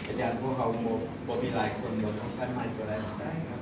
อาจารย์พวกเขาบอกบอกมีหลายคนเดี๋ยวต้องใช้ไมค์ตัวแรกได้ครับ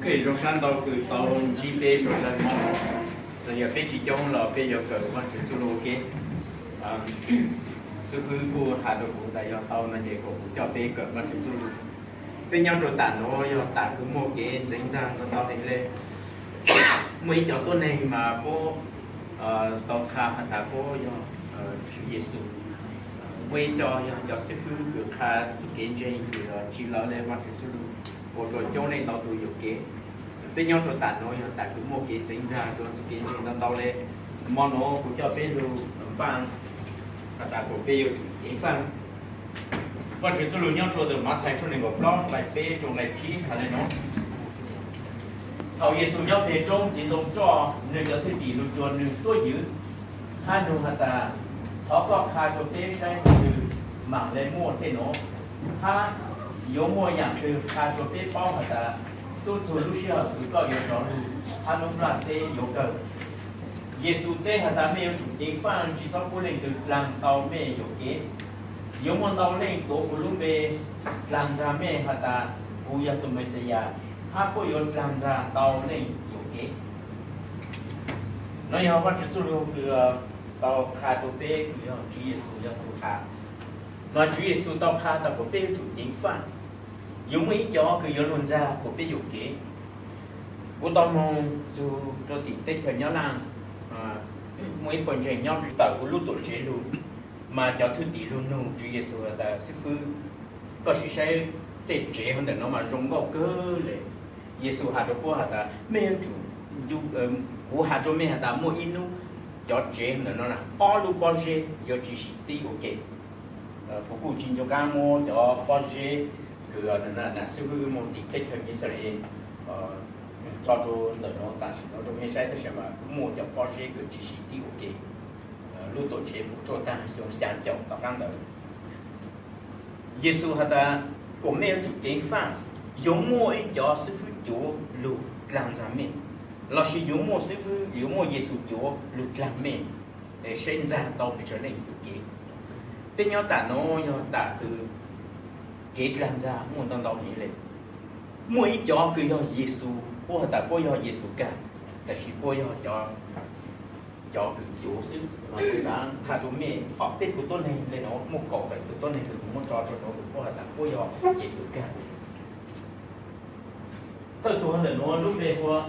Ok, zoo sab ntau kws tau ntsib peb suav dlawg Hmoob. Txawm yog peb tsis coob los peb yuav kawm Vajtswv txuj lug ua ke. Xib fwb kuj has rua kuv tas yog tau no ces kom kuv coj peb kawm Vajtswv txuj lug. Peb nyob rua tam nuav yog tam kws muaj kev ntxeev ntxag ntau ntau heev le. Muaj ib co tuab neeg mas puab tau qha has tas puab yog Tswv Yexus. Muaj ib co yog cov xib fwb kws qha txuj kev ntseeg kws tsis lawv le Vajtswv txuj lug ua rua coob leej ntau tug yuam kev. Peb nyob rua tam nuav yog tam kws muaj kev ntxeev ntxag rua txuj kev ntseeg ntau ntau le. Mo nuav kuv coj peb lug npaaj has tas kom peb yuav tsum ceev faaj. Vajtswv txuj lug nyob rua ntawm Mathais tshooj nees nkaum plaub nqai peb rua nqai tsib has le nuav: Thaum Yexus nyob peg roob txiv ntoo tsoj, nwg cov thwj tim lug cuag nwg tuab ywv hab nug has tas, Thov koj qha rua peb saib leej twg maam le muaj tej nuav, hab yuav muaj yaam twg qha rua peb paub has tas tub txug lub sij hawm kws koj yuav rov lug hab lub nplaj teb yuav kawg? Yexus teb has tas, Mej yuav tsum ceev faaj, tsi xob pub leej twg dlaag tau mej yuam kev. Yuav muaj ntau leej tuav kuv lub npe dlaag ntxag mej has tas kuv yog tus Mexiyas, hab puab yuav dlaag ntxag ntau leej yuam kev. Nuav yog Vajtswv txuj lug kws tau qha rua peb kws yog Tswv Yexus yog tus qha. Mas Tswv Yexus tau qha tas kom peb yuav tsum ceev faaj. Yuav muaj ib co kws yuav lug ntxag kom peb yuam kev. Kuv tau moog txug rua tim teb chaws Nyab Laj, muaj ib puag ntseeg nyob tawm kuv lub tuam tsev lug, mas cov thwj tim lug nug Tswv Yexus has tas, Xib fwb, koj sib saib tej tsev hauv ntawm nuav mas zoo nkauj kawg le. Yexus has rua puab has tas, Mej yuav tsum, kuv has rua mej has tas muaj ib hnub cov tsev hauv ntawm nuav na ob lub pob zeb yuav tsis sim tib ua ke. Kuv kuj tsis nco qab muab cov pob zeb kws xib fwb wb moog tim teb chaws Yixalayees tso rua ntawm nuav tam sim nuav rua mej saib, tab sis mas kuj muaj cov pob zeb kws tsis sim tib ua ke. Lub tuam tsev puv tsuaj taag xyoo xyaa caum tom qaab ntawd. Yexus has tas, Kom mej yuav tsum ceev faaj, yuav muaj ib cov xib fwb cuav lug dlaag ntxag mej, lossis yuav muaj xib fwb, yuav muaj Yexus cuav lug dlaag mej, es saib ntxag tau pes tsawg leej yuam kev. Peb nyob tam nuav yog tam kws kev dlaag ntxag muaj ntau ntau heev le. Muaj ib cov kws yog Yexus, puab has tas puab yog Yexus kag, tab sis puab yog cov kws cuav xwb. Kuv xaav qha rua mej ob peb tug tuab neeg le nuav, muaj kaum tawm tug tuab neeg kws kuv muab tso rua nuav kws puab has tas puab yog Yexus kag. Thawj tug ntawm nuav lub npe hu ua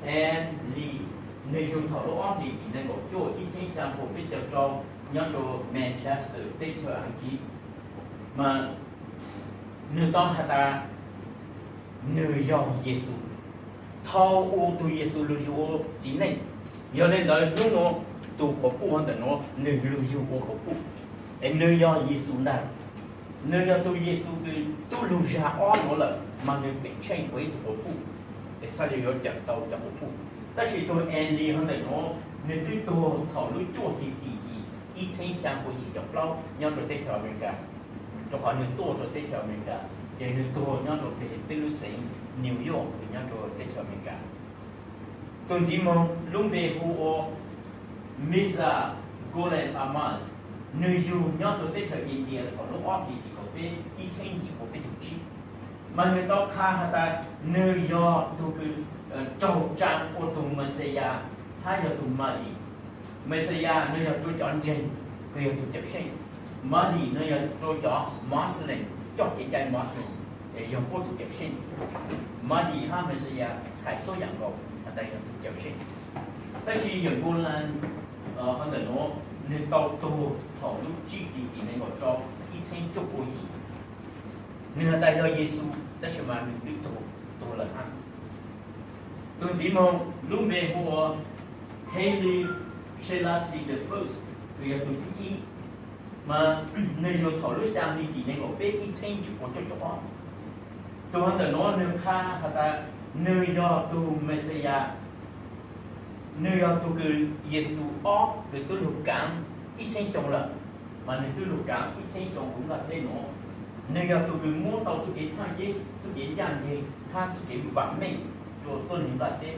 Ann Lee, nwg yug thaum lub ob hlis tim nees nkaum cuaj ib txheeb xyaa puas peb caug rau nyob rua Manchester teb chaws Askiv. Mas nwg tau has tas nwg yog Yexus, thaus u tug Yexus lug yug ua txiv neej. Yog le ntawd hnub nuav tug quas puj ntawm nuav nwg lug yug ua quas puj, es nwg yog Yexus ntag. Nwg yog tug Yexus kws tub lug zag ob nuav lawm mas nwg pem tsheej ua ib tug quas puj, es txhaj le yuav cawm tau cov quas puj. Tab sis tug Ann Lee ntawm nuav nwg twb tuag thaum lub cuaj hli tim yim ib txheeb xyaa puas yim caum plaub nyob rua teb chaws Amelikas, rua qhov nwg tuaj rua teb chaws Amelikas ces nwg tuag nyob rua peg peb lub xeev New York kws nyob rua teb chaws Amelikas. Tug ntxiv moog lub npe hu ua Mirza Ghulam Ahmad, nwg yug nyob rua teb chaws India thaum lub ob hlis tim kaum peb ib txheeb yim puas peb caug tsib. Mas nwg tau qha has tas nwg yog tug kws raug tsaa ua tug Mexiyas, hab yog tug Mahdi. Mexiyas no yog rua cov ntseeg, kws yog tug cawm seej. Mahdi no yog rua cov Muslim, coj kev cai Muslim, es yog puab tug cawm seej. Mahdi hab Mexiyas txhais tuab yaam nkaus has tas yog tug cawm seej. Tab sis yawm Npuj Laa hov ntawm nuav nwg tau tuag thaum lub tsib hlis tim nees nkaum rau ib txheeb cuaj pua yim. Nwg has tas yog Yexus, tab sis mas nwg twb tuag, tuag lawm hab. Tug ntxiv moog lub npe hu ua Haile Selassie the First, kws yog tug thib ib, mas nwg yug thaum lub xyaa hli tim nees nkaum peb ib txheeb yim pua cuaj caum ob. Tug hov ntawm nuav nwg qha has tas nwg yog tug Mexiyas, nwg yog tug kws Yexus ob kws twb lug kaav ib txheeb xyoo lawm, mas nwg twb lug kaav ib txheeb xyoo huv nplaj teb nuav. Nwg yog tug kws muab tau txuj kev thaaj yeeb, txuj kev ncaaj nceeg hab txuj kev vaam meej rua tuab neeg nplaj teb.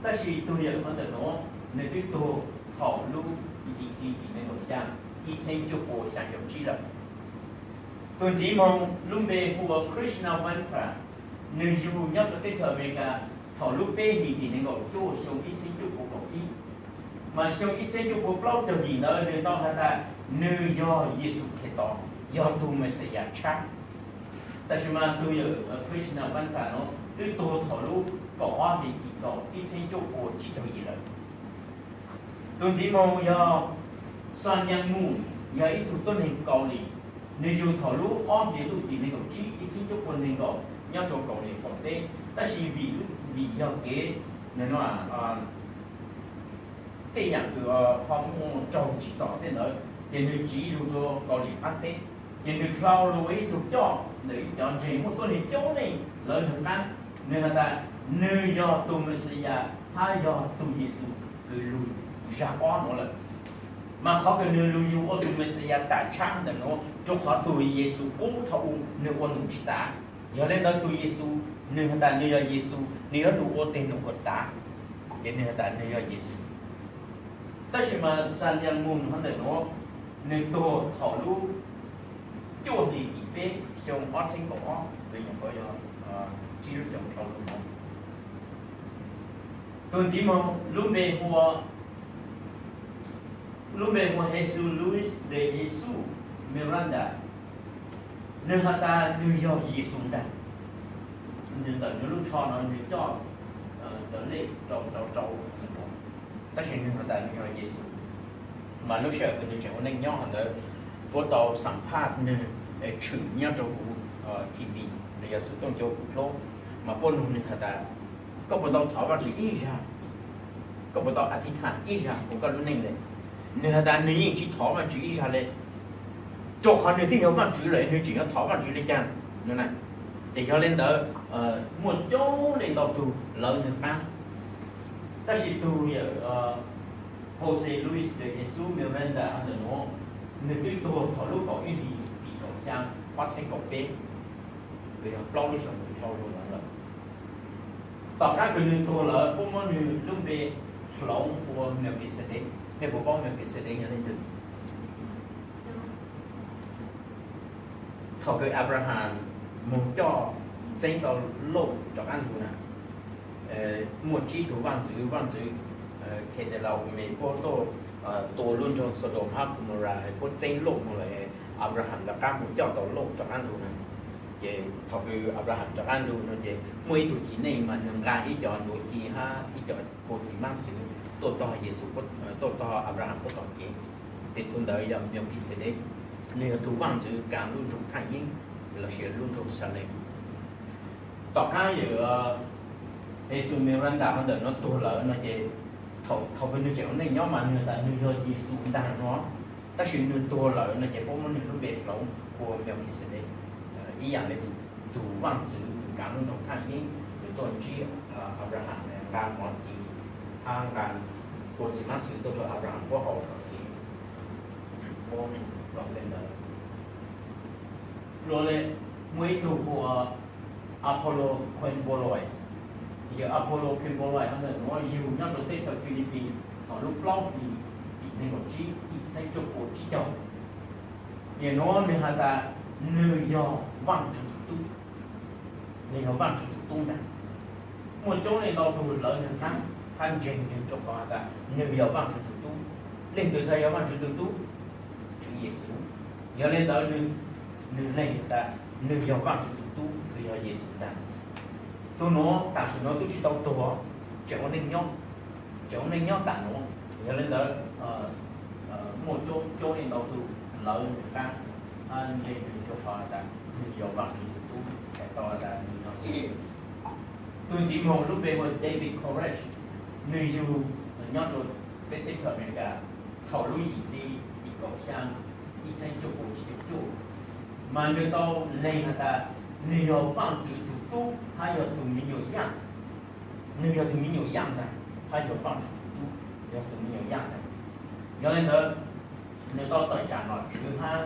Tab sis tug yawm hov ntawm nuav nwg twb tuag thaum lub yim hli tim nees nkaum xyaa ib txheeb cuaj pua xyaa caum tsib lawm. Tug ntxiv moog lub npe hu ua Krishna Vantra, nwg yug nyob rua teb chaws Amelikas thaum lub peb hlis tim nees nkaum cuaj xyoo ib txheeb cuaj pua kaum ib. Mas xyoo ib txheeb cuaj pua plaub caug yim ntawd nwg tau has tas nwg yog Yexus Khetos, yog tug Mexiyas tshab. Tab sis mas tug yawm Krishna Vantra nuav twb tuag thaum lub kaum ob hlis tim kaum ib txheeb cuaj pua tsib caug yim lawm. Tug ntxiv moog yog Sun Myung Moon, yog ib tug tuab neeg Kaus Lim. Nwg yug thaum lub ob hlis lub tim nees nkaum tsib ib txheeb cuaj pua nees nkaum nyob rua Kaus Lim qaum teb, tab sis vim, vim yog kev tej yaam kws ho muaj raug tsim txom tej ntawd ces nwg tsiv lug rua Kaus Lim qaab teb. Ces nwg dlhau lug ua ib tug coj ntawm ib cov ntseeg muaj tuab neeg coob leej lawv nwg qaab. Nwg has tas nwg yog tug Mexiyas hab yog tug Yexus kws lug zag ob nuav lawm. Mas qhov kws nwg lug yug ua tug Mexiyas tam tshab ntawm nuav rua qhov tug Yexus qub thaum u nwg ua num tsi tav. Yog le ntawd tug Yexus, nwg has tas nwg yog Yexus, nwg yuav lug ua teg num kuas tav, ces nwg has tas nwg yog Yexus. Tab sis mas Sun Myung Moon hov ntawm nuav, nwg tuag thaum lub cuaj hlis tim peb xyoo ob txheeb kaum ob, ntawd nyuam qhuav yog tsib lub xyoo dhau lug nuav. Tug ntxiv moog lub npe hu ua, lub npe hu ua Jesus Luis de Jesus Miranda. Nwg has tas nwg yog Yexus ntag. Nwg ntawm nwg lub tsho no nwg coj cov lej rau rau rau, tab sis nwg has tas nwg yog Yexus. Mas lub sij hawm kws nwg tseem ua neej nyob hov ntawd, puab tau xam phaj nwg, tshwm nyob rau huv T V, los yog xuv tooj cua kuv dlub, mas puab nug nwg has tas, koj puas tau thov Vaajtswv ib zag? Koj puas tau a thib thaaj ib zag huv koj lub neej le? Nwg has tas nwg yeej tsi thov Vaajtswv ib zag le, rua qhov nwg twb yog Vaajtswv lawm nwg tseem yuav thov Vaajtswv le caag no na. Ces yog le ntawd, muaj coob leej ntau tug lawv nwg qaab. Tab sis tug yawm Jose Luis de Jesus Miranda ntawm nuav, nwg twb tuag thaum lub kaum ib hlis tim kaum xyaa ob txheeb kaum peb, kws yog plaub lub xyoo kws dhau lug nuav lawm. Tom qaab kws nwg tuag lawm puab muab nwg lub npe hloov ua Melkisedek. Mej puas paub Melkisedek yog leej twg? Thaum kws Abraham moog coj txeeb tau Lauj rov qaab lug na, muaj tsib tug vaaj ntxwv, vaaj ntxwv Khedalaumej puab tuaj tua lub nroog Sodom hab Gomora, puab txeeb Lauj moog lawm, Abraham rov qaab moog coj tau Lauj rov qaab lug na. Ces thaum kws Abraham rov qaab lug no ces muaj ib tug txiv neej mas nwg nqa ib co ntuav ci hab ib co kua txiv maab xwv tuaj tog Yexus, tuaj tog Abraham puab tom kev. Ces tug ntawd yog Melkisedek, nwg yog tug vaaj ntxwv kaav lub nroog Thaaj Yeeb lossis lub nroog Salem. Tom qaab yawm Jesús Miranda hov ntawm no tuag lawm no ces, thaum kws nwg tseem ua neej nyob mas nwg tas nwg yog Yexus ntaag no, tab sis nwg tuag lawm no ces puab muab nwg lub npe hloov ua Melkisedek, ib yaam le tug vaaj ntxwv kaav lub nroog Thaaj Yeeb kws tuaj ntsib Abraham nqa mov ci hab nqa kua txiv maab xwv tuaj rua Abraham puab haus tom kev. Puab le ntawd. Luag le, muaj ib tug hu ua Apollo Quimboloi. Yawm Apollo Quimboloi hov ntawm nuav yug nyob rua teb chaws Philippines thaum lub plaub hlis tim neeg nkaum tsib ib txheeb cuaj pua tsib caug. Yawm nuav nwg has tas nwg yog Vaajtswv tug tub, nwg yog Vaajtswv tug tub ntag. Muaj coob leej ntau tug lawv nws qab hab ntseeg nws rua qhov has tas nws yog Vaajtswv tug tub. Leej twg xaav yog Vaajtswv tug tub? Tswv Yexus. Yog le ntawd, nwg lees tas nwg yog Vaajtswv tug tub, nwg yog Yexus ntag. Tug nuav tam sim nuav tub tsi tau tuag, tseem ua neej nyob, tseem ua neej nyob tam nuav. Yog le ntawd, muaj coob leej ntau tug lawv nws qab hab ntseeg nws rua qhov has tas nws yog Vaajtswv tug tub, tau has tas nws yog Tug ntxiv moog lub npe hu ua David Koresh, nwg yug nyob rua peb teb chaws Amelikas thaum lub yim hli yim kaum xyaa ib txheeb cuaj pua tsib caug cuaj, mas nwg tau lees has tas nwg yog Vaajtswv tug tub hab yog tug me nyuam yaaj. Nwg yog tug me nyuam yaaj ntag, hab yog Vaajtswv tug tub, yog tug me nyuam yaaj ntag. Yog le ntawd, nwg tau tawm tsaam nom tswv hab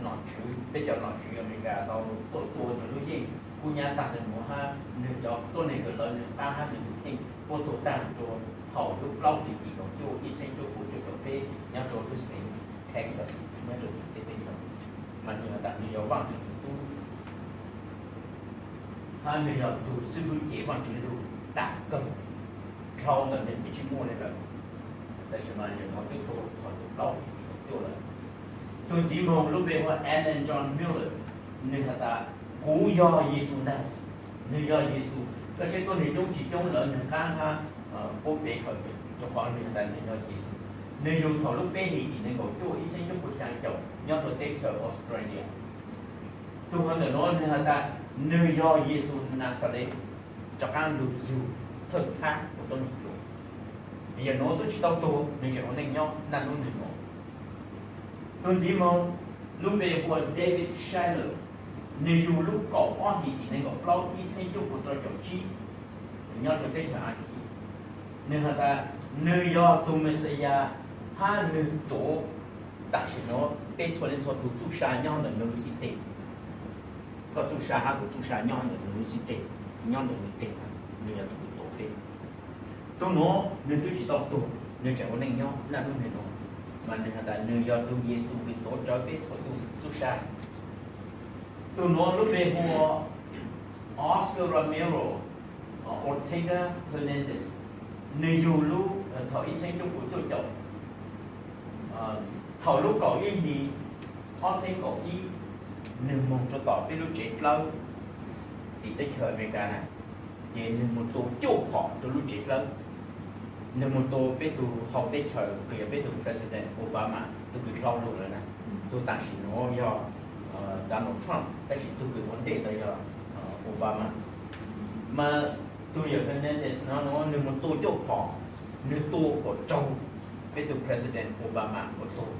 nom tswv, peb cov nom tswv Amelikas tau tuaj tua nwg lub yeej kub nyab taag le nuav hab nwg cov tuab neeg kws lawv nwg qab hab nwg tug kheej puab tuag taag rua thaum lub plaub hlis yim kaum cuaj ib txheeb cuaj pua cuaj caum peb nyob rua lub xeev Texas nyob rua tim peb teb chaws. Mas nwg has tas nwg yog Vaajtswv tug tub hab nwg yog tug xib fwb cev Vaajtswv lug tam kawg, dlhau ntawm nwg twb tsi muaj le lawm. Tab sis mas nwg ho twb tuag thaum lub plaub hlis yim kaum cuaj lawm. Tug ntxiv moog lub npe hu ua Alan John Miller, nwg has tas kuv yog Yexus ntag, nwg yog Yexus. Koj saib tuab neeg coob tsi coob lawv nwg qab hab puab pe hawm, rua qhov nwg has tas nwg yog Yexus. Nwg yug thaum lub peb hlis yim nees nkaum cuaj ib txheeb cuaj pua xyaa caum nyob rua teb chaws Australia. Tug hov ntawm nuav nwg has tas nwg yog Yexus Naxales rov qaab lug yug thawj thab ua tuab neeg dlua. Yawm nuav tub tsi tau tuag, nwg tseem ua neej nyob naj nub nwg nuav. Tug ntxiv moog lub npe hu ua David Schuyler, nwg yug lub kaum ob hlis yim nees nkaum plaub ib txheeb cuaj pua rau caum tsib, nyob rua teb chaws Askiv. Nwg has tas nwg yog tug Mexiyas hab nwg tuav tam sim nuav peb txhua leej txhua tug txuj sa nyob ntawm nwg lub xib teg. Koj txuj sa hab kuv txuj sa nyob ntawm nwg lub xib teg, nyob ntawm nwg teg, nwg yog tug kws tuav peb. Tug nuav nwg twb tsi tau tuag, nwg tseem ua neej nyob naj nub nwg nuav, mas nwg has tas nwg yog tug Yexus kws tuav rawv peb txhua tug txuj sa. Tug nuav lub npe hu ua Oscar Ramiro Ortega Hernandez, nwg yug lub thaum ib txheeb cuaj pua cuaj caum, thaum lub kaum ib hli ob txheeb kaum ib, nwg moog rua tom peb lub tsev dlawb tim teb chaws Amelikas na, ces nwg moog tua cuaj phom rua lub tsev dlawb. Nwg moog tua peb tug hau teb chaws kws yog peb tug President Obama, tug kws dlhau lug lawm na. Tug tam sim nuav yog Donald Trump, tab sis tug kws ua ntej ntawd yog Obama. Mas tug yawm Hernandez no nwg moog tua cuaj phom, nwg tua kom raug peb tug President Obama ua tuag.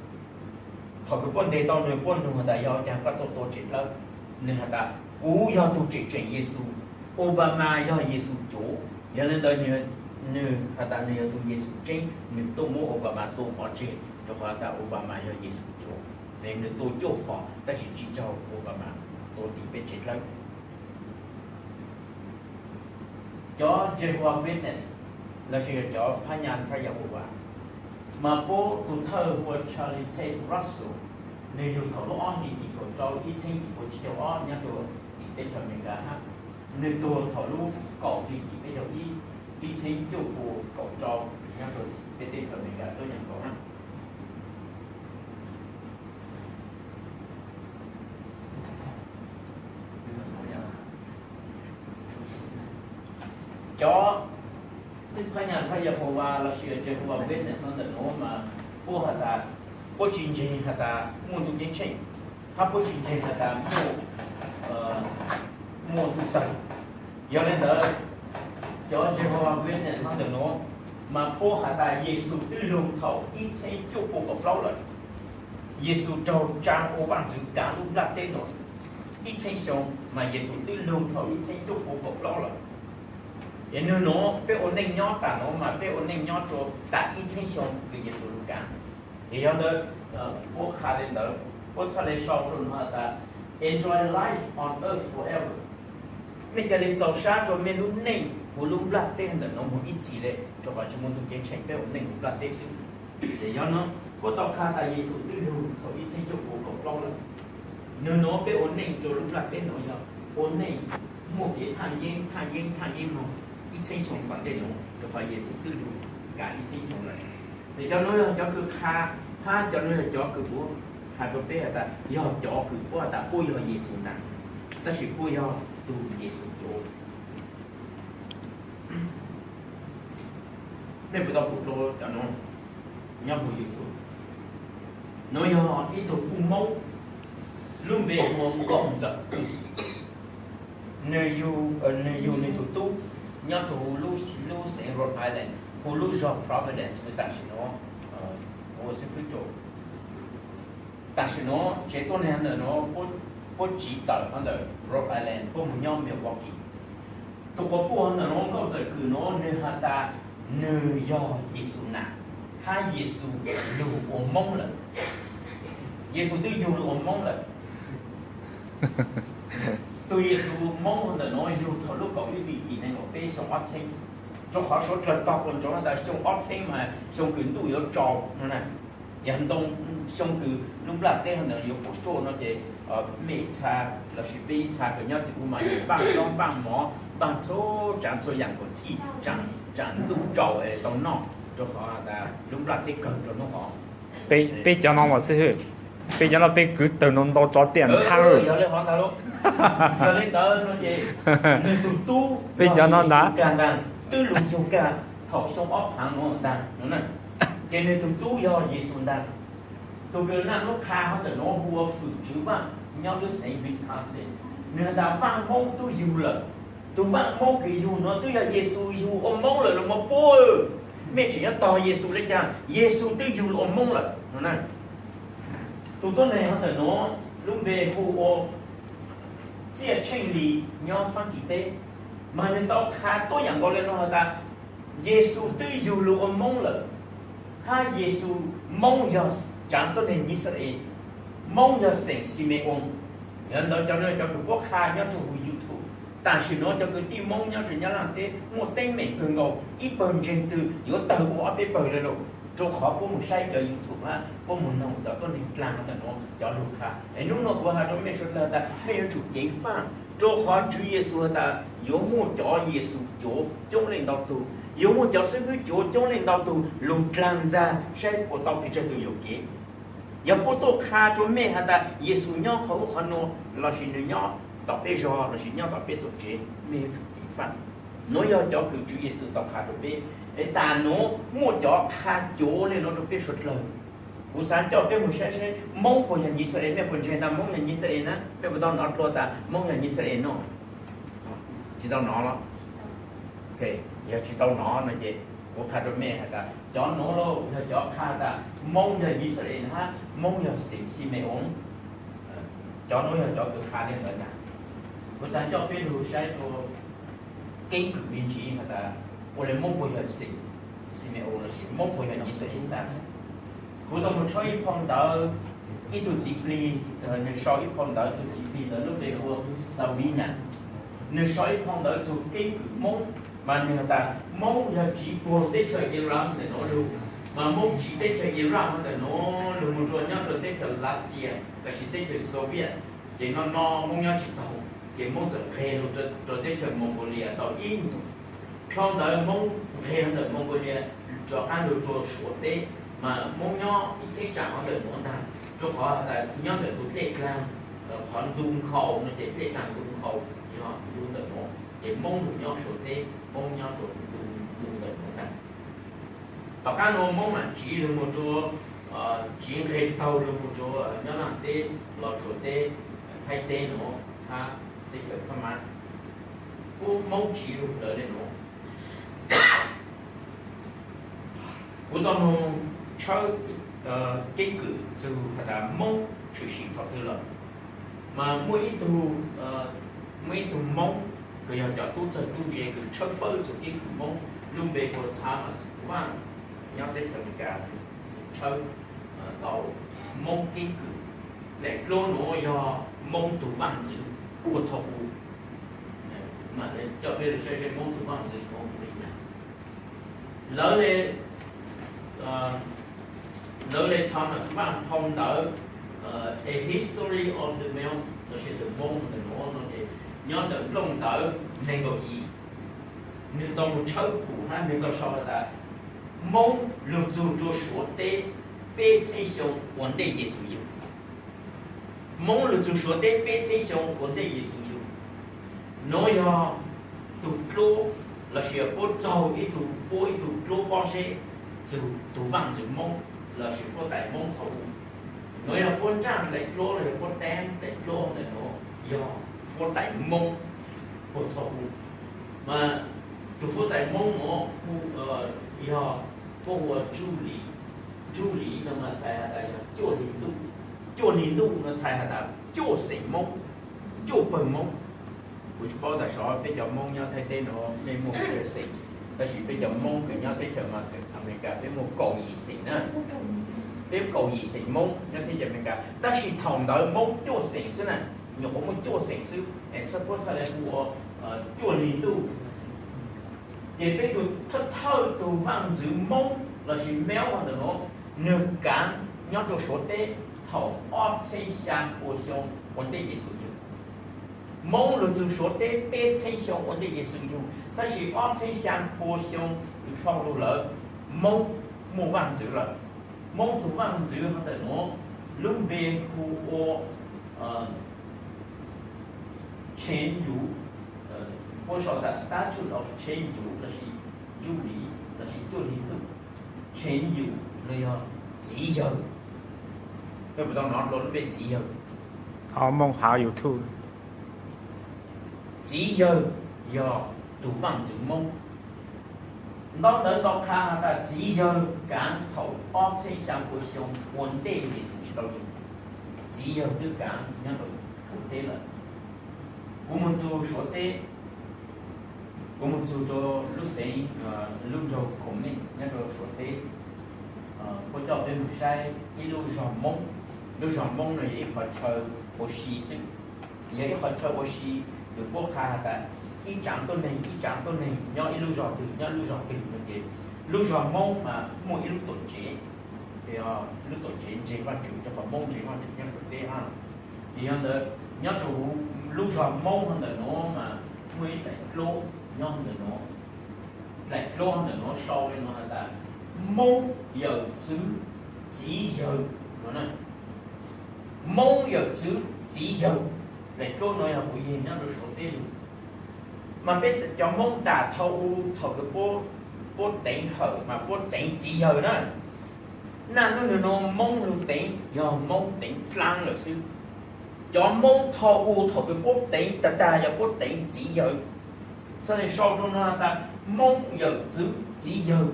Thaum kws puab nteg tau nwg, puab nug has tas yog ua caag koj tuaj tua tsev dlawb? Nwg has tas kuv yog tug tseem tseem Yexus, Obama yog Yexus cuav. Yog le ntawd nwg has tas nwg yog tug Yexus tseeb, nwg tuaj muab Obama tua pov tseg rua qhov has tas Obama yog Yexus cuav. Es nwg tua cuaj phom tab sis tsi raug Obama tua tim peb tsev dlawb. Cov Jehovah Witness lossis yog cov phab nyas Phab Yahoo mas puab tug thawj hu ua Charlie Taze Russell, nwg yug thaum lub ob hlis yim kaum rau ib txheeb yim pua tsib caug ob nyob rua tim teb chaws Amelikas hab. Nwg tuag thaum lub kaum hli yim peb caug ib, ib txheeb cuaj pua kaum rau nyob rua tim peb teb chaws Amelikas tuab nyoog nkaus hab. Cov phab nyas Phab Yahoo lossis Jehovah Witness ntawm nuav mas puab has tas, puab tsi ntseeg has tas muaj ntuj ceeb tsheej, hab puab tsi ntseeg has tas muaj, muaj ntuj tawg. Yog le ntawd, cov Jehovah Witness ntawm nuav mas puab has tas Yexus twb lug thaum ib txheeb cuaj pua kaum plaub lawm. Yexus raug tsaa ua vaaj ntxwv kaav lub nplaj teb nuav ib txheeb xyoo, mas Yexus twb lug thaum ib txheeb cuaj pua kaum plaub lawm. Es nwg nuav peb ua neej nyob taam nuav mas peb ua neej nyob rua taam ib txheeb xyoo kws Yexus lug kaav. Es yog ntawd, puab qha le ntawd, puab txhaj le sau rua nuav has tas enjoy life on earth forever. Mej ca le txaus sab rua mej lub neej huv lub nplaj teb ntawm nuav moog ib txhis le, rua qhov tsi muaj ntuj ceeb tsheej, peb ua neej huv nplaj teb xwb. Es yog nuav puab tau qha tas Yexus twb lug thaum ib txheeb cuaj pua kaum plaub lawm. Nwg nuav peb ua neej rua lub nplaj teb nuav yog ua neej muaj kev thaaj yeeb thaaj yeeb thaaj yeeb moog. ib txhiab xyoo tom ntej nuav, rua qhov Yexus twb lug kav ib txhiab xyoo lawm. Ces cov nuav yog cov kws qha, hab cov nuav yog cov kws puab has rua peb has tas yog cov kws puab has tas puab yog Yexus ntag, tab sis puab yog tug Yexus cuav. Nej puas tau pum dlua cov nuav nyob huv YouTube? Nuav yog ib tug kuj Moob, lub npe hu ua Nkauj Ntxawm Kws. Nwg yug, nwg yug nwg tug tub nyob rua huv lub, lub xeev Rhode Island, huv lub zog Providence, tam sim nuav ua xib fwb rua. Tam sim nuav tsev tuab neeg ntawm nuav puab tsiv tawm ntawm Rhode Island puab moog nyob Milwaukee. Tug quas puj ntawm nuav Nkauj Ntxawm Kws nuav nwg has tas nwg yog Yexus nam, hab Yexus lug ua Moob lawm. Yexus twb yug lug ua Moob lawm. Tug Yexus Moob ntawm nuav yug thaum lub kaum ib hlis nees nkaum peb xyoo ob txheeb, rua qhov suav dlawg tog ua ntsoov tas xyoo ob txheeb mas xyoo kws ntuj yuav tsaus no na. Yog ntoo, xyoo kws lub nplaj teb ntawd yuav puam tsuaj no ces mej ib txha lossis peb ib txha kws nyob tim ub mas npaaj zaub npaaj mov, npaaj txhua tsav txhua yaam kom txhij tsaam ntuj tsaus es tau noj, rua qhov tas lub nplaj teb kawg rua nub hov. Peb cov no mas xib hwb, peb cov no peb kwv tawg ntau ntau tso tiaj nthab. Yog le hov ntag lauj. Yog le ntawd no ces nwg tug tub peb cov no ntag, twb lug yug kag thaum xyoo ob phaav nuav ntag no na. Ces nwg tug tub yog Yexus ntag. Tug kws naj nub qha hov ntawm nuav hu ua Fwm Tswv Vaaj nyob lub xeev Wisconsin. Nwg has tas Vaaj Moob tub yug lawm. Tug Vaaj Moob kws yug nuav twb yog Yexus yug ua Moob lawm los mas puab, mej tseem nyob tog Yexus le caag? Yexus twb yug lug ua Moob lawm no na. Tug tuab neeg hov ntawm nuav lub npe hu ua Txiaj Tsheej Lis nyob Faab Kis teb, mas nwg tau qha tuab yaam nkaus le nuav has tas Yexus twb yug lug ua Moob lawm, hab Yexus, Moob yog tsaav tuab neeg Yixalayees, Moob yog xeem Xime-oos. Yog ntawd cov nuav cov kws puab qha nyob rua huv YouTube. Tam sim nuav cov kwv tij Moob nyob rua Nyab Laaj teb muaj teeb meem kawg nkaus, ib pawg ntseeg twg yuav tawg ua ob peb pawg le lauj, rua qhov puab moog saib cov YouTube hab puab moog noog cov tuab neeg dlaag ntawm nuav cov lug qha. Es nub nuav kuv has rua mej suav dlawg tas mej yuav tsum ceev faaj, rua qhov Tswv Yexus has tas yuav muaj cov Yexus cuav coob leej ntau tug, yuav muaj cov xib fwb cuav coob leej ntau tug lug dlaag ntxag saib puas tau pes tsawg tug yuam kev. Yog puab tuaj qha rua mej has tas Yexus nyob qhov ub qhov nuav lossis nwg nyob tom peb zog lossis nyob tom peb tuam tsev, mej yuav tsum ceev faaj. Nuav yog cov kws Tswv Yexus tau qha rua peb, es tas nuav muaj cov qha cuav le nuav rua peb suav dlawg. Kuv xaav coj peb moog saib saib Moob puas yog Yixalayees, mej puas ntseeg tas Moob yog Yixalayees na? Mej puas tau nov dlua tas Moob yog Yixalayees no? Tsi tau nov los? Yog tsi tau nov no ces kuv qha rua mej has tas cov nuav lauj yog cov qha tas Moob yog Yixalayees hab Moob yog xeem Xime-oos. Cov nuav yog cov kws qha le ntawd ntag. Kuv xaav coj peb lug saib rua keeb kwm me ntsis has tas ua le Moob puas yog xeem Xime-oos lossis Moob puas yog Yixalayees ntag. Kuv tau moog tshawb ib phau ntawv, ib tug txiv plig, nwg sau ib phau ntawv, tug txiv plig ntawd lub npe hu ua Savina. Nwg sau ib phau ntawv txug keeb kwm Moob, mas nwg has tas Moob yog tsiv puag teb chaws Iran ntawm nuav lug, mas Moob tsiv teb chaws Iran ntawm nuav lug moog rua nyob rua teb chaws Lav Xias lossis teb chaws Soviet, ces no no Moob nyob tsi taug, ces Moob txawm nqeg lug rua teb chaws Mongolia tau ib ntus. Dlhau ntawd Moob nqeg ntawm Mongolia rov qaab lug rua Suav teb, mas Moob nyob ib cheeb tsam hov ntawm nuav ntag, rua qhov has tas nyob ntawm tug dlej dlaag, qhov ntu nkhaus no ces dlej dlaag ntu nkhaus yog ntu ntawm nuav, ces Moob lug nyob Suav teb, Moob nyob rua ntu ntawm nuav ntag. Tom qaab nuav Moob mam tsiv lug moog rua, tsiv nqeg taug lug moog rua Nyab Laaj teb, los Suav teb, Thaib teb nuav, hab teb chaws Phab Mab. Kuv Moob tsiv lug ntawd le nuav. Kuv tau moog tshawb keeb kwm txug has tas Moob tshwm sim thaum twg lawm, mas muaj ib tug, muaj ib tug Moob kws yog cov tub txawg tub ntse kws tshawb fawb txug keeb kwm Moob, lub npe hu ua Thomas Vaj, nyob teb chaws Amelikas, tshawb tau Moob keeb kwm. Daim duab nuav yog Moob tug vaaj ntxwv kuaj thaum u. Coj peb lug saib saib Moob tug vaaj ntxwv hu ua li cas. Lawv le, lawv le Thomas Vaj phau ntawv A History of the Male, lossis the Mong ntawm nuav no ces nyob ntawm nplooj ntawv neeg nkaum yim. Nws tau mus tshawb pum hab nws tau sau has tas, Moob lug txug rua Suav teb peb txheeb xyoo ua ntej Yexus yug. Moob lug txug Suav teb peb txheeb xyoo ua ntej Yexus yug. Nuav yog tug dluab lossis puab txaug ib tug, puab ib tug dluab pob zeb, txug tug vaaj ntxwv Moob lossis huab tais Moob thaum ub. Nuav yog puab nraaj dlaim dluab los yog puab teeb dlaim dluab ntawm nuav yog huab tais Moob puag thaum ub. Mas tug huab tais Moob nuav hu, yog puab hu ua Ntuj Liv. Ntuj Liv no mas txhais has tas yog cuaj hli ntuj. Cuaj hli ntuj no txhais has tas cuaj xeem Moob, cuaj pawg Moob. Kuv tsi paub tas sov peb cov Moob nyob Thaib teb nuav mej muaj pes tsawg xeem, tab sis peb cov Moob kws nyob teb chaws Amelikas peb muaj kaum yim xeem na. Peb kaum yim xeem Moob nyob teb chaws Amelikas, tab sis thaum ntawd Moob cuaj xeem xwb na, nyuam qhuav muaj cuaj xeem xwb es txhaj puab txhaj le hu ua cuaj hli ntuj. Ces peb tug thawj thawj tug vaaj ntxwv Moob lossis Meb ntawm nuav, nwg kaav nyob rua Suav teb thaum ob txheeb xyaa pua xyoo ua ntej Yexus yug. Moob lug txug Suav teb peb txheeb xyoo ua ntej Yexus yug, tab sis ob txheeb xyaa pua xyoo kws dlhau lug lawm, Moob muaj vaaj ntxwv lawm. Moob tug vaaj ntxwv hov ntawm nuav lub npe hu ua Tsheev Yus, puab sau tas Statute of Tsheev Yus lossis Ntuj Liv lossis cuaj hli ntuj. Tsheev Yus no yog txiv yawg. Mej puas tau nov dlua lub npe txiv yawg? Thov Moob hauv YouTube. Txiv yawg yog tug vaaj ntxwv Moob. Ntaub ntawv nto qha has tas txiv yawg kaav thaum ob txheeb xyaa pua xyoo ua ntej Yexus tsi tau yug. Txiv yawg twb kaav nyob rua Suav teb lawm. Kuv moog txug Suav teb, kuv moog txug rua lub xeev, lub nroog Khoom Meej nyob rua Suav teb. Puab coj peb moog saib ib lub zog Moob. Lub zog Moob no yog ib qhov chaw ua si xwb, yog ib qhov chaw ua si, kws puab qha has tas ib tsaav tuab neeg ib tsaav tuab neeg nyob ib lub zog twg nyob lub zog twg no ces lub zog Moob mas muaj ib lub tuam tsev, lub tuam tsev ntseeg Vaajtswv rua qhov Moob ntseeg Vaajtswv nyob Suav teb hab. Yog ntawd nyob rua huv lub zog Moob hov ntawm nuav mas muaj ib dlaim dluab nyob ntawm nuav. Dlaim dluab ntawm nuav sau le nuav has tas, Moob yawm txwv txiv yawg no na. Moob yawm txwv txiv yawg. Dlaim dluab nuav yog kuv yeeg nyob rua Suav teb lug. Mas peb cov Moob tas thaum u, thaum kws puab teev hawm mas puab teev txiv yawg na. Naj nub nwg nuav Moob lug teev yog Moob teev dlaab lawm xwb. Cov Moob thaum u, thaum kws puab teev tag tag yog puab teev txiv yawg. Txhaj le sau rua nuav tas Moob yawm txwv txiv yawg.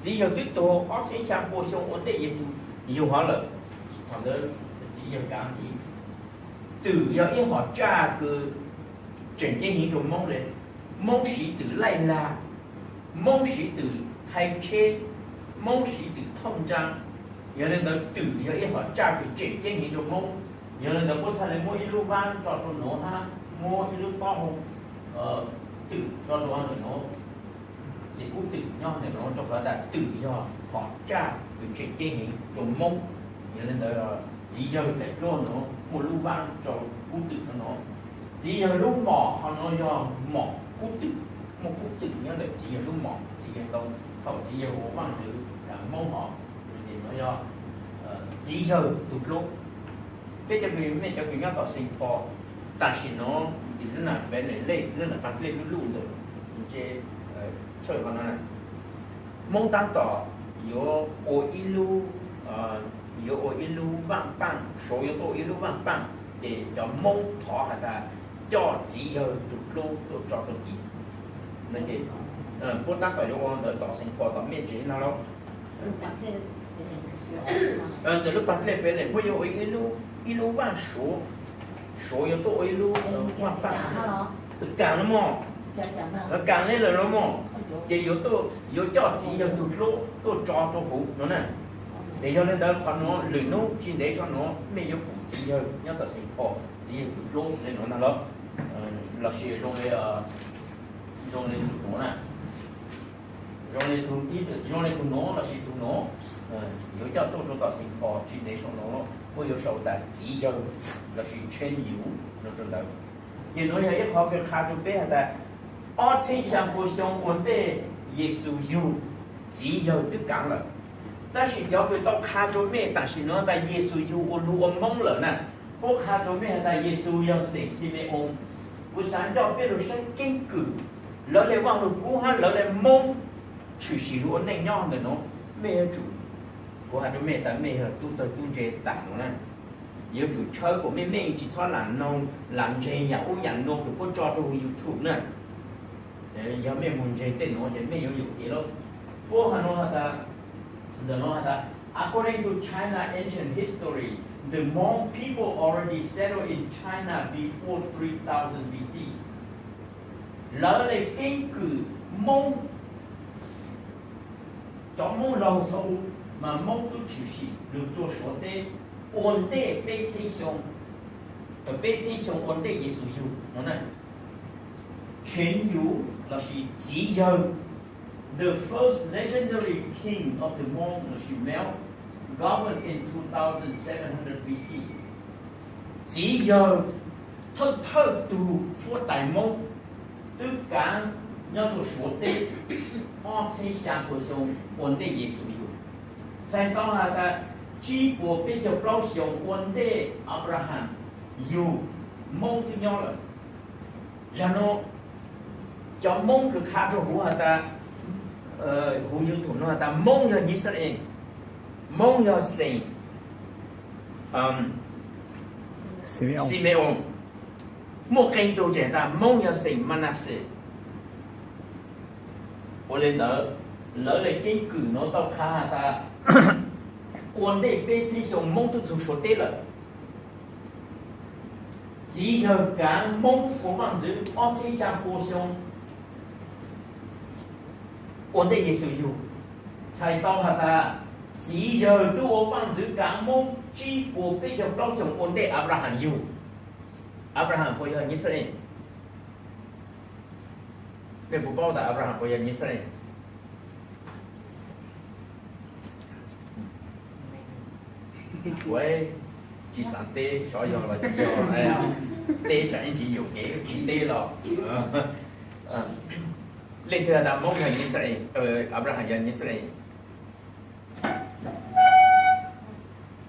Txiv yawg twb tuag ob txhiab xyaa pua xyoo ua ntej Yexus yug hov lawm. Thaum ntawd txiv yawg kaav ntxiv. Twm yog ib hom tsaj kws tseem ceeb heev rua Moob le. Moob siv twm laij lag, Moob siv twm hais tsheb, Moob siv twm thooj nraa. Yog le ntawd twm yog ib hom tsaj kws tseem ceeb heev rua Moob. Yog le ntawd puab txhaj le muab ib lub vaab tso rua nuav hab muab ib lub tob hau twm tso rua ntawm nuav. Txiv kub twm nyob ntawm nuav rua qhov tas twm yog hom tsaj kws tseem ceeb heev rua Moob. Yog le ntawd txiv yawg dlaim dluab nuav muaj lub vaab rua kub twm nuav. Txiv yawg lub mom hov nuav yog mom kub twm, muaj kub twm nyob ntawm txiv yawg lub mom. Txiv yawg tau, thaum txiv yawg ua vaaj ntxwv Moob hov, ces nuav yog txiv yawg tug dluab. Peb cov kws, mej cov kws nyob tom Saint Paul, tam sim nuav ntawm lub nam Feneley, lub nam Paj Dlej lub luj ntawm ntshe tshawj qhov no na, Moob taab tom yuav ua ib lub, yuav ua ib lub vaaj paaj, Suav yuav tuaj ua ib lub vaaj paaj, ces cov Moob thov has tas coj txiv yawg tug dluab tuaj tso rua tid. Puab taab tom yuav ua ntawd tom Saint Paul tom mej tsev no lauj. Ntawm lub Paj Dlej Feneley puab yuav ua ib lub vaaj Suav, Suav yuav tuaj ua ib lub vaaj paaj. Kaam no mog, kaam le lawm no mog, ces yuav, yuav coj txiv yawg tug dluab tuaj tso rua huv no na. Es yog le ntawd qhov nuav lwm nub tsis ntev zog nuav mej yuav pum txiv yawg nyob tom Saint Paul, txiv yawg tug dluab le nuav na lauj. Lossis zoo le, zoo le tug nuav na, zoo le tug nuav lossis tug nuav, yuav coj tuaj rua tom Saint Paul tsis ntev zog nuav, puab yuav sau tas txiv yawg lossis tshee yuv no rua ntawd. Ces nuav yog ib qhov kws qha rua peb has tas Ob txhiab xya pua xyoo ua ntej Yexus yug, txiv yawg twb kaav lawm. Tab sis cov kws tau qha rua mej tam sim nuav tas Yexus yug ua lug ua Moob lawm na, puab qha rua mej has tas Yexus yog xeem Xime-oos. Kuv xaav nco peb lug saib keeb kwm, lawv le Vaaj Lug Kub hab lawv le Moob tshwm sim lug ua neej nyob ntawm nuav, mej yuav tsum, kuv has rua mej tas mej yog tub txawg tub ntse tam nuav na, yuav tsum tshawb kuas mej, mej tsi txhob lam noog lam ntseeg yaam ub yaam nuav kws puab tso rua huv YouTube na. Yog mej moog ntseeg tej nuav ces mej yuav yuam kev lawm. Puab has nuav has tas, ntawm nuav has tas, according to China ancient history, the Hmong people already settled in China before three thousand B C. Lawv le keeb kwm Moob, cov Moob laug thaum ub mas Moob tub tshwm sim lug rua Suav teb ua ntej peb txhiab xyoo, peb txhiab xyoo ua ntej Yexus yug no na. Tsheev Yus lossis txiv yawg, the first legendary king of the Hmong lossis Mel, governed in two thousand seven hundred B C. Txiv yawg thawj thawj tug huab tais Moob twb kaav nyob rua Suav teb ob txhiab xya pua xyoo ua ntej Yexus yug. Txhais tau has tas tsib puas peb caug plaub xyoo ua ntej Abraham yug, Moob twb nyob lawm. Zag nuav, cov Moob kws qha rua huv has tas, huv YouTube nuav has tas Moob yog Yixalayees, Moob yog xeem Xime-oos, muaj qee tug tseem tas Moob yog xeem Manaxes. Ua le ntawd, lawv le keeb kwm nuav tau qha has tas ua ntej peb txhiab xyoo Moob twb txug Suav teb lawm. Txiv yawg kaav Moob ua vaaj ntxwv ob txhiab xya pua xyoo ua ntej Yexus yug. Txhais tau has tas txiv yawg twb ua vaaj ntxwv kaav Moob tsib puas peb caug plaub xyoo ua ntej Abraham yug. Abraham puas yog Yixalayees? Mej puas paub tas Abraham puas yog Yixalayees? Kuv tsi xaav teb xyov yog los tsi yog, teb tsam ib ntsis yuam kev tsi teb los. Leej twg has tas Moob yog Yixalayees, Abraham yog Yixalayees?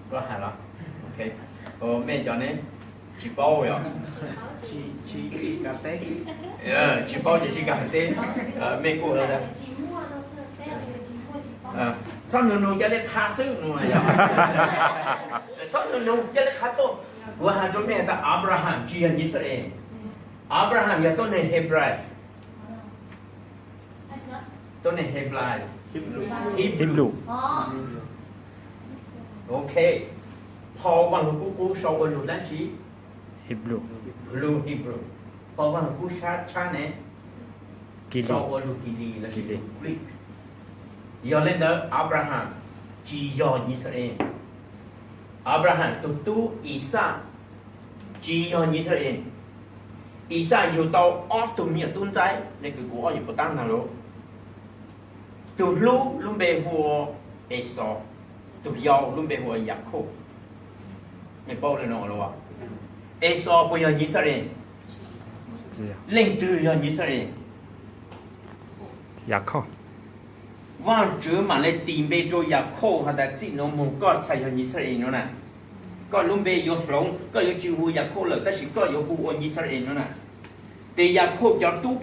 Koj has los? Mej cov ne, tsis paub yog? Tsis paub ces tsis kam teb. Mej kuj has tas txhob nug nug ca le qha xwb no yog. Txhob nug nug ca le qha tuaj. Kuv has rua mej tas Abraham tsis yog Yixalayees. Abraham yog tuab neeg Hebrai. Tuab neeg Hebrai, Hebrew. Ok. Phau Vaaj Lug Kub qub sau ua lug dlaab tsi? Lug Hebrew. Phau Vaaj Lug Kub tshab tshab ne, sau ua lug Kilis lossis lug Greek. Yog le ntawd Abraham tsis yog Yixalayees. Abraham tug tub Ixaj tsis yog Yixalayees. Ixaj yug tau ob tug me nyuam tub ntxaib, le kws kuv ob yawm puas tab ntag lauj. Tug hlub lub npe hu ua Exaus, tug yau lub npe hu ua Yakhauj. Mej paub le no los? Exaus puas yog Yixalayees? Leej twg yog Yixalayees? Yakhauj. Vaajtswv mam le tis npe rua Yakhauj has tas txij nuav moog koj txhais yog Yixalayees no na. Koj lub npe yuav hloov, koj yuav tsi hu Yakhauj lawm tab sis koj yuav hu ua Yixalayees no na. Tes Yakhauj cov tub